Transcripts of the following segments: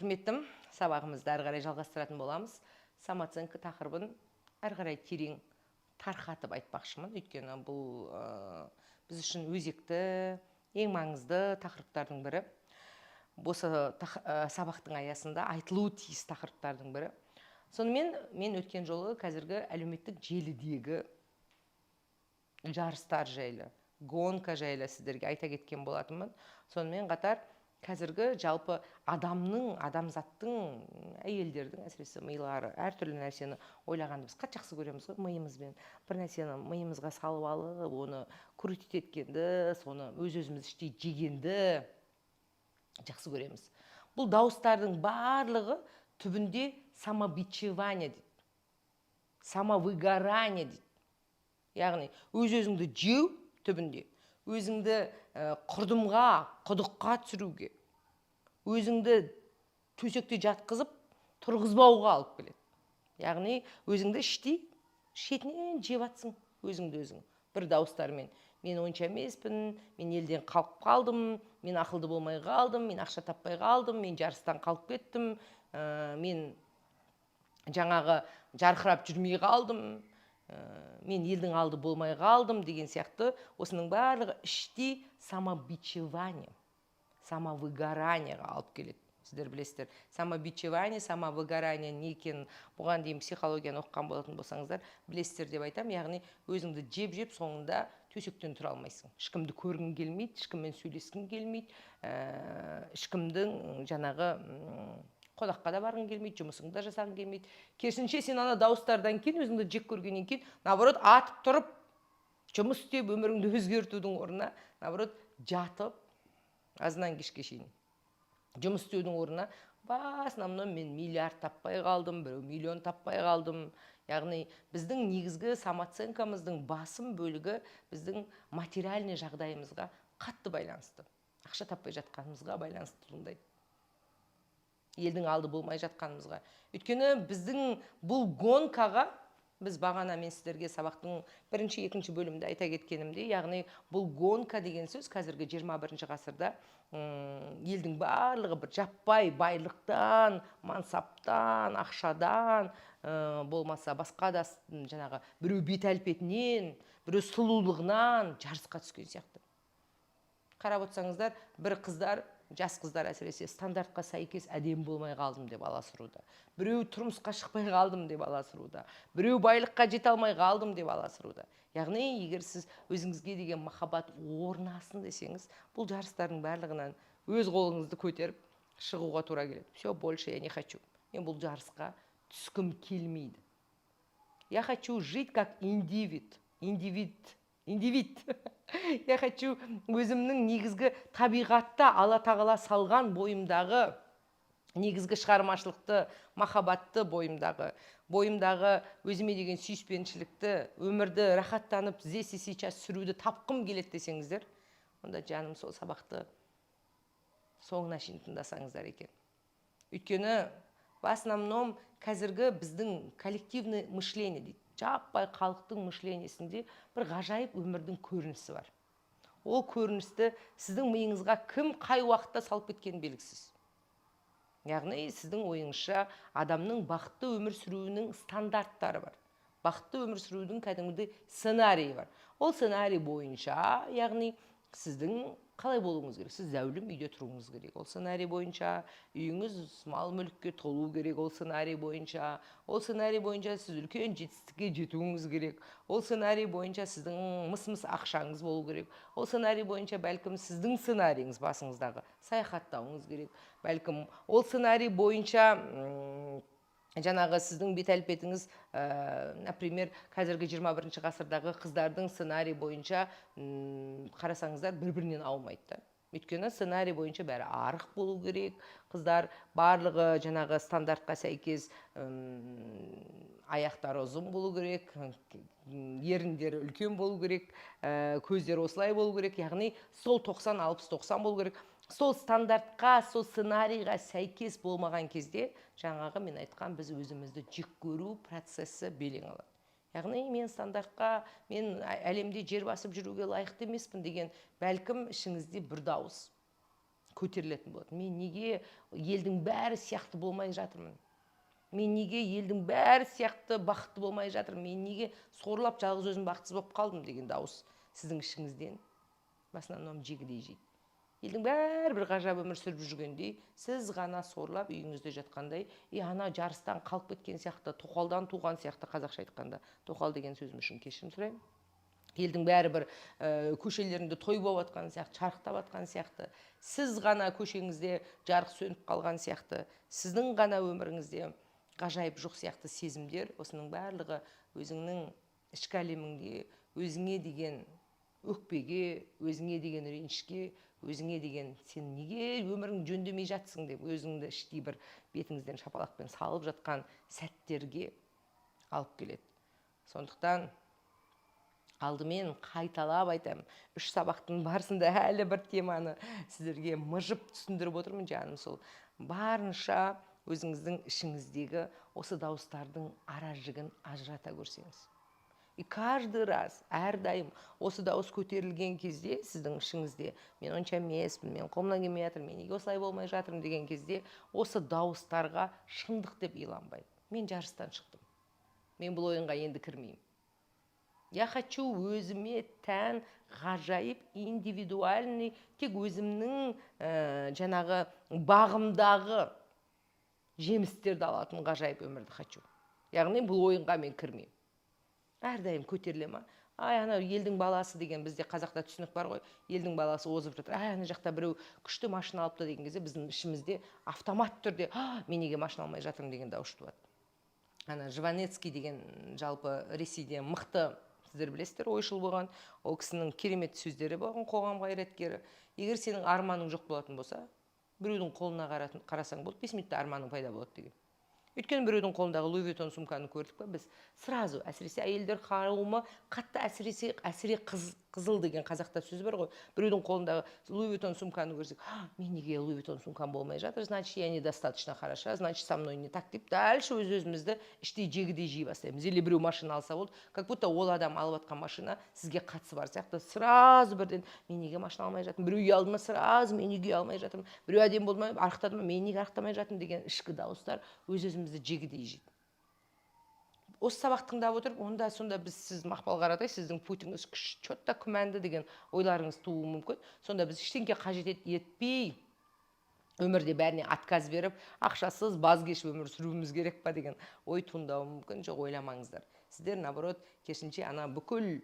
Құрметтім, сабағымызды әрі қарай жалғастыратын боламыз. Самооценка тақырыбын әрі қарай терең тарқатып айтпақшымын, өйткені бұл біз үшін өзекті, ең маңызды тақырыптардың бірі. Осы сабақтың аясында айтылуы тиіс тақырыптардың бірі. Сонымен, мен өткен жолы қазіргі әлеуметтік желідегі жарыстар жайлы, гонка жайлы сіздерге айта кеткен болатынмын. Сонымен қатар қазіргі жалпы адамның, адамзаттың, әйелдердің әсіресе милары әртүрлі нәрсені ойлағанды біз қатты жақсы көреміз ғой. Миымызбен бір нәрсені миымызға салып алып, оны крутить еткенді, соны өз өзіміз іштей жегенді жақсы көреміз. Бұл дауыстардың барлығы түбінде самобичевание дейді, самовыгорание дейді. Яғни өз өзіңді жеу, түбінде өзіңді құрдымға, құдыққа түсіруге, өзіңді төсекте жатқызып тұрғызбауға алып келеді. Яғни өзіңді іштей шетінен жеп жатсың өзіңді өзің бір дауыстармен: мен онша емеспін, мен елден қалып қалдым, мен ақылды болмай қалдым, мен ақша таппай қалдым, мен жарыстан қалып кеттім, мен жаңағы жарқырап жүрмей қалдым, мен елдің алды болмай қалдым деген сияқты. Осының барлығы іштей самобичевание, самовыгорание ға алып келеді. Сіздер білесіздер самобичевание, самовыгорание не екенін. Бұған дейін психологияны оқыған болатын болсаңыздар, білесіздер деп айтамын. Яғни өзіңді жеп жеп, соңында төсектен тұра алмайсың, ешкімді көргің келмейді, ешкіммен сөйлескің келмейді, ешкімдің жаңағы қонаққа да барғың келмейді, жұмысыңды да жасағың келмейді. Керісінше, сен ана дауыстардан кейін, өзіңді жек көргеннен кейін, наоборот, атып тұрып жұмыс істеп, өміріңді өзгертудің орнына, наоборот, жатып азаннан кешке шейін жұмыс істеудің орнына, в основном мен миллиард таппай қалдым, біреу миллион таппай қалдым. Яғни біздің негізгі самооценка мыздың басым бөлігі біздің материальный жағдайымызға қатты байланысты, ақша таппай жатқанымызға байланысты туындайды, елдің алды болмай жатқанымызға. Өйткені біздің бұл гонка ға біз бағана мен сіздерге сабақтың бірінші, екінші бөлімінде айта кеткенімдей, яғни бұл гонка деген сөз қазіргі 21 ғасырда елдің барлығы бір жаппай байлықтан, мансаптан, ақшадан, болмаса басқа да жаңағы біреу бет әлпетінен, біреу сұлулығынан жарысқа түскен сияқты. Қарап отырсаңыздар, бір қыздар, жас қыздар әсіресе, стандартқа сәйкес әдемі болмай қалдым деп аласыруда, біреу тұрмысқа шықпай қалдым деп аласыруда, біреу байлыққа жете алмай қалдым деп аласыруда. Яғни егер сіз өзіңізге деген махаббат орнасын десеңіз, бұл жарыстардың барлығынан өз қолыңызды көтеріп шығуға тура келеді. Все, больше я не хочу, мен бұл жарысқа түскім келмейді, я хочу жить как индивид, индивид, индивид. Я хочу өзімнің негізгі табиғатта Алла Тағала салған бойымдағы негізгі шығармашылықты, махаббатты, бойымдағы өзіме деген сүйіспеншілікті, өмірді рахаттанып здесь и сейчас сүруді тапқым келеді десеңіздер, онда, жаным, сол сабақты соңына шейін тыңдасаңыздар екен. Өйткені в основном қазіргі біздің коллективный мышление дейді, жаппай халықтың мышление сінде бір ғажайып өмірдің көрінісі бар. Ол көріністі сіздің миыңызға кім қай уақытта салып кеткені белгісіз. Яғни сіздің ойыңызша адамның бақытты өмір сүруінің стандарттары бар, бақытты өмір сүрудің кәдімгідей сценарийі бар. Ол сценарий бойынша, яғни сіздің қалай болуыңыз керек? Сіз зәулім үйде тұруыңыз керек ол сценарий бойынша, үйіңіз мал мүлікке толу керек ол сценарий бойынша, ол сценарий бойынша сіз үлкен жетістікке жетуіңіз керек, ол сценарий бойынша сіздің мыс мыс ақшаңыз болу керек, ол сценарий бойынша, бәлкім, сіздің сценарийіңіз басыңыздағы саяхаттауыңыз керек, бәлкім, ол сценарий бойынша жаңағы сіздің бет әлпетіңіз, например, қазіргі 21 ғасырдағы қыздардың сценарий бойынша қарасаңыздар, бір бірінен аумайды да. Өйткені сценарий бойынша бәрі арық болу керек, қыздар барлығы жаңағы стандартқа сәйкес аяқтары ұзын болу керек, еріндері үлкен болу керек, көздері осылай болу керек. Яғни сол 90 60 90 болу керек. Сол стандартқа, сол сценарийға сәйкес болмаған кезде, жаңағы мен айтқан біз өзімізді жек көру процесі белең алады. Яғни мен стандартқа, мен әлемде жер басып жүруге лайықты емеспін деген, бәлкім, ішіңізде бір дауыс Көтерілетін болады: мен неге елдің бәрі сияқты болмай жатырмын, мен неге елдің бәрі сияқты бақытты болмай жатырмын, мен неге сорлап жалғыз өзім бақытсыз болып қалдым деген дауыс сіздің ішіңізден басынан мынау жегідей жейді. Елдің бәрі бір ғажап өмір сүріп жүргендей, сіз ғана сорлап үйіңізде жатқандай, и ана жарыстан қалып кеткен сияқты, тоқалдан туған сияқты. Қазақша айтқанда, тоқал деген сөзім үшін кешірім сұраймын. Елдің бәрі бір көшелерінде той болып жатқан сияқты, шарықтап жатқан сияқты, сіз ғана көшеңізде жарық сөніп қалған сияқты, сіздің ғана өміріңізде ғажайып жоқ сияқты сезімдер. Осының барлығы өзіңнің ішкі әлеміңде өзіңе деген өкпеге, өзіңе деген ренішке, өзіңе деген сен неге өміріңді жөндемей жатсың деп өзіңді іштей бір бетіңізден шапалақпен салып жатқан сәттерге алып келеді. Сондықтан алдымен қайталап айтамын, үш сабақтың барысында әлі бір теманы сіздерге мыжып түсіндіріп отырмын. Жаным сол, барынша өзіңіздің ішіңіздегі осы дауыстардың ара жігін ажырата көрсеңіз. И каждый раз, әрдайым осы дауыс көтерілген кезде сіздің ішіңізде мен онша емеспін, мен қолымнан келмей жатыр, мен неге осылай болмай жатырмын деген кезде, осы дауыстарға шындық деп иланбай, мен жарыстан шықтым, мен бұл ойынға енді кірмеймін, я хочу өзіме тән ғажайып индивидуальный, тек өзімнің жаңағы бағымдағы жемістерді алатын ғажайып өмірді хочу, яғни бұл ойынға мен кірмеймін. Әрдайым көтеріле ма, ай, анау елдің баласы деген бізде қазақта түсінік бар ғой, елдің баласы озып жатыр, ай, ана жақта біреу күшті машина алыпты деген кезде біздің ішімізде автомат түрде «А, мен неге машина алмай жатырмын» деген дауыс туады. Ана Жванецкий деген, жалпы Ресейде мықты, сіздер білесіздер, ойшыл болған, ол кісінің керемет сөздері болған, қоғам қайраткері: егер сенің арманың жоқ болатын болса, біреудің қолына қарасаң болды, 5 минутта арманың пайда болады деген. Өйткені біреудің қолындағы Луи Виттон сумканы көрдік па, біз сразу, әсіресе әйелдер қауымы қатты, әсіресе әсіре қызыл деген қазақта сөз бар ғой, біреудің қолындағы Луи Виттон сумканы көрсек, «А, мен неге Луи Виттон сумкам болмай жатыр, значит, я недостаточно хороша, значит, со мной не так» деп дальше өз өзімізді іштей жегідей жей бастаймыз. Или біреу машина алса болды, как будто ол адам алып жатқан машина сізге қатысы бар сияқты, сразу бірден мен неге машина алмай жатырмын, біреу үй алды ма, сразу мен неге үй алмай жатырмын, біреу әдемі болды ма, арықтады ма, мен неге арықтамай жатырмын деген ішкі дауыстар өз өзімізді жегідей жейді. Осы сабақты тыңдап отырып, онда сонда біз, сіз, Мақпал Қаратай, сіздің путіңіз че-то күмәнді деген ойларыңыз тууы мүмкін. Сонда біз ештеңке қажет етпей, өмірде бәріне отказ беріп, ақшасыз баз кешіп өмір сүруіміз керек па деген ой туындауы мүмкін. Жоқ, ойламаңыздар. Сіздер, наоборот, керісінше, ана бүкіл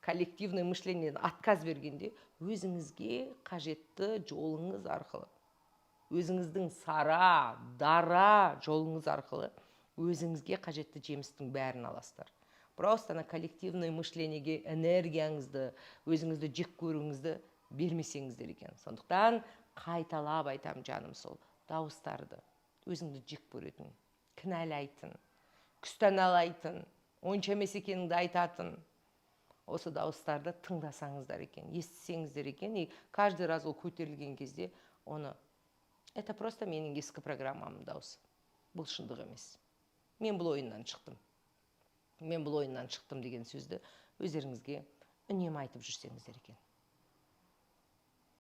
коллективный мышлениеден отказ бергенде, өзіңізге қажетті жолыңыз арқылы, өзіңіздің сара дара жолыңыз арқылы өзіңізге қажетті жемістің бәрін аласыздар. Просто ана коллективный мышлениеге энергияңызды, өзіңізді жек көруіңізді бермесеңіздер екен. Сондықтан қайталап айтамын, жаным сол, дауыстарды, өзіңді жек көретін, кінәлайтын, күстаналайтын, онша емес екеніңді айтатын осы дауыстарды тыңдасаңыздар екен, естісеңіздер екен. И каждый раз ол көтерілген кезде оны: это просто менің ескі программамның дауысы, бұл шындық емес, мен бұл ойыннан шықтым, мен бұл ойыннан шықтым деген сөзді өздеріңізге үнемі айтып жүрсеңіздер екен.